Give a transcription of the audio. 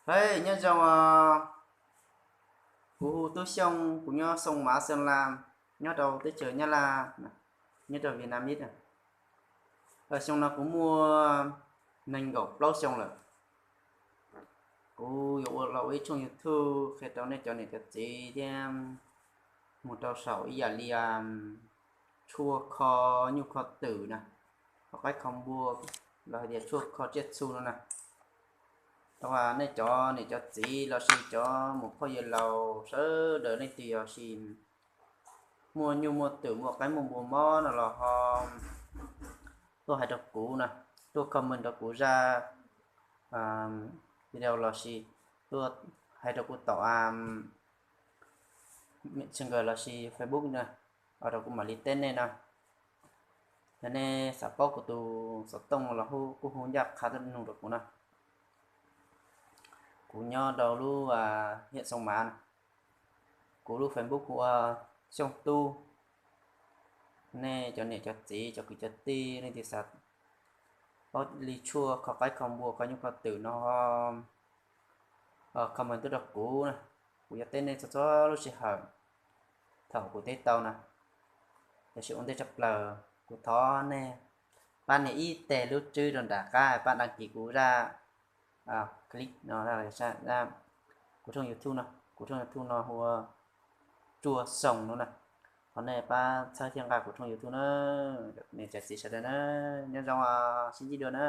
Ej, nyob zoo, kuv hu Tub Xyooj, kuv nyob Xoo Mav, Xeem Las, nyob rau teb chaws Nyab Laj, nyob rau Vietnamese. Xyoo no kuv muaj nees nkaum plaub xyoo lawm. Kuv yuav ua los ua ib tshooj YouTube qhia rau nej cov niam cov txiv thiab mus rau saum ib yam li tshuaj kho nyuj kho twm na, kho qaib kho npua, los hais tias tshuaj kho tsiaj txhu no na. Tau nej cov niam cov txiv los sis cov muam phauj yawg laus sawv daws leej twg yog sis muaj nyuj muaj twm muaj qaib muaj npua mob no los ho tuaj hais rau kuv na, tuaj comment rau kuv zaj video los sis tuaj hais rau kuv tom Messenger los sis Facebook na, rau kuv mam li teb nej na. Yog nej xav paub kuv tus xov tooj los kuj hu ncaj qha tuaj nug rau kuv na. Kuv nyob rau lub hiam Xoo Mav na. Kuv lub Facebook kuv ua Xyooj Tub. Nej cov niam cov txiv cov kwv cov tij leej twg xav paub li tshuaj kho qaib kho npua kho nyuj kho twm no comment tuaj rau kuv na. Kuv yuav teb nej txhua txhua lub sij hawm thaum kuv teb tau na. Tiam sis ua ntej tshaj plaws kuv thov nej pab nias ib teg lub tswb rau nram qab pab đăng ký kuv zaj clip no, kuv tshooj YouTube no, kuv tshooj YouTube no hu ua Tsuas Xoo no na. Thov nej pab txhawb thiab nqa kuv tshooj YouTube na, niam cov txiv sawv daws na. Nyob zoo, sib ntsib dua na.